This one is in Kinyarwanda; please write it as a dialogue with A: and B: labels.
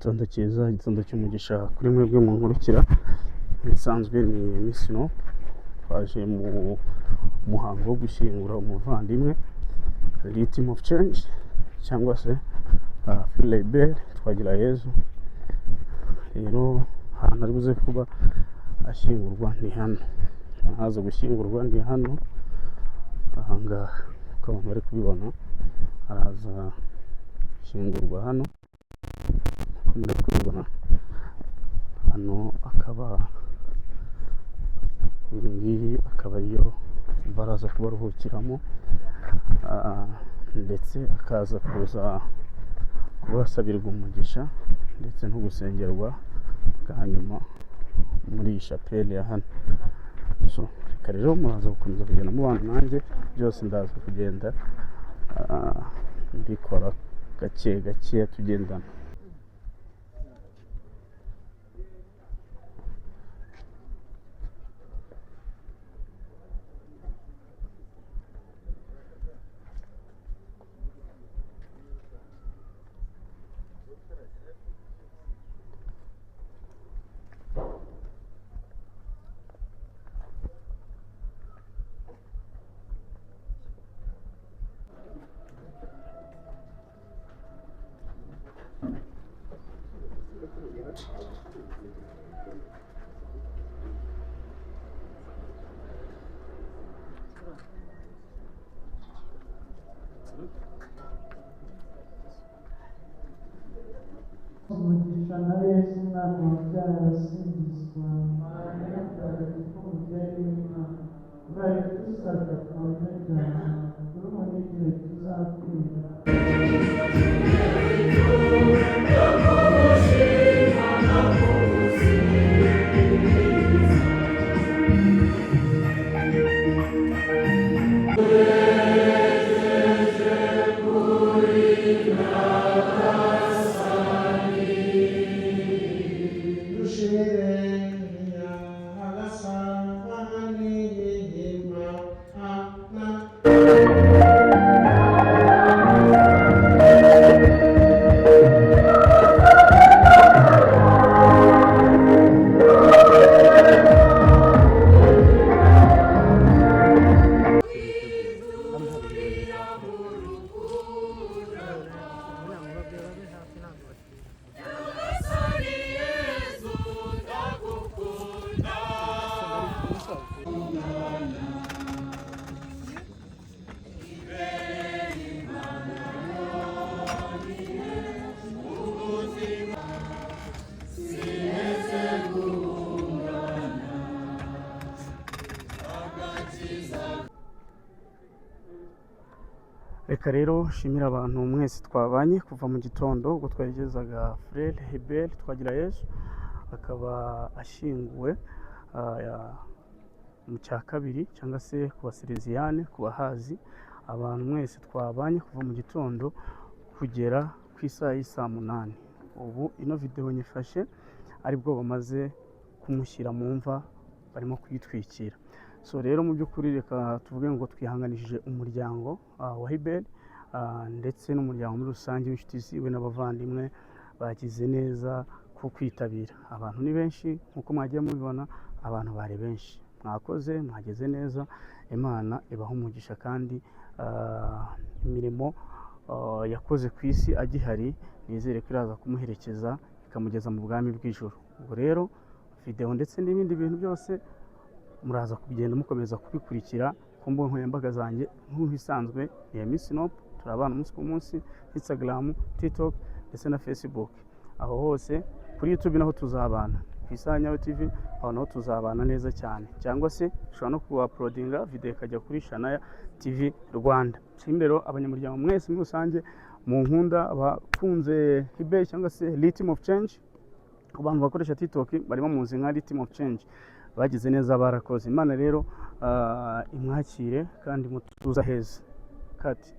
A: Igitondo cyiza, igitondo cy'umugisha kuri mwebwe munkurikira. Ibisanzwe ni Miss No, twaje mu muhango wo gushyingura umuvandimwe Rhythm of Change cyangwa se Philibert Twagirayezu. Rero ahantu ari buze kuba ashyingurwa ni hano, ahaza gushyingurwa ni hano ahangaha, uko abantu bari kubibona araza gushyingurwa hano uko muri kubibona hano. Akaba iyi ngiyi akaba ariyo baraza kuba aruhukiramo, ndetse akaza kuza kubasabirwa umugisha ndetse no gusengerwa bwa nyuma muri iyi chapelle ya hano. So reka rero muraza gukomeza kugenda mubana nanjye, byose ndaza kugenda mbikora gake gake tugendana.
B: Umugisha na Yesu umwana wabyaye arasingizwa. Mariya mutagatifu, umubyeyi w'Imana, uraye udusabira abanyabyaha, kuri ubu n'igihe tuzapfira.
A: Reka rero nshimire abantu mwese twabanye kuva mu gitondo ubwo twegezaga Frere Hubert Twagirayezu, akaba ashyinguwe mu cya kabiri cyangwa se ku Basereziyane, ku bahazi. Abantu mwese twabanye kuva mu gitondo kugera ku isaha y'i 8:00, ubu ino videwo nyifashe aribwo bamaze kumushyira mu mva, barimo kuyitwikira. So rero mu by'ukuri reka tuvuge ngo twihanganishije umuryango wa Hubert, ndetse n'umuryango muri rusange w'inshuti ziwe n'abavandimwe bagize neza ku kwitabira. Abantu ni benshi nk'uko mwagiye mubibona, abantu bari benshi. Mwakoze, mwageze neza, Imana ibaha umugisha kandi imirimo yakoze ku isi agihari nizere ko iraza kumuherekeza ikamugeza mu bwami bw'ijuru. Ubwo rero videwo ndetse n'ibindi bintu byose muraza kugenda mukomeza kubikurikira ku mbuga nkoranyambaga zanjye nk'ibisanzwe ni ya Miss Nope, turabana umunsi ku munsi, Instagram, TikTok ndetse na Facebook. Aho hose kuri YouTube naho tuzabana, ku Isaha Nyayo TV aho naho tuzabana neza cyane, cyangwa se ushobora no kuuploadinga video ikajya kuri Shanaya TV Rwanda. Nshimire rero abanyamuryango mwese muri rusange mu nkunda, abakunze Hubert cyangwa se Rhythm of Change. Ku bantu bakoresha TikTok barimo muzi nka Rhythm of Change, bagize neza, barakoze. Imana rero imwakire kandi mutuza heza kati.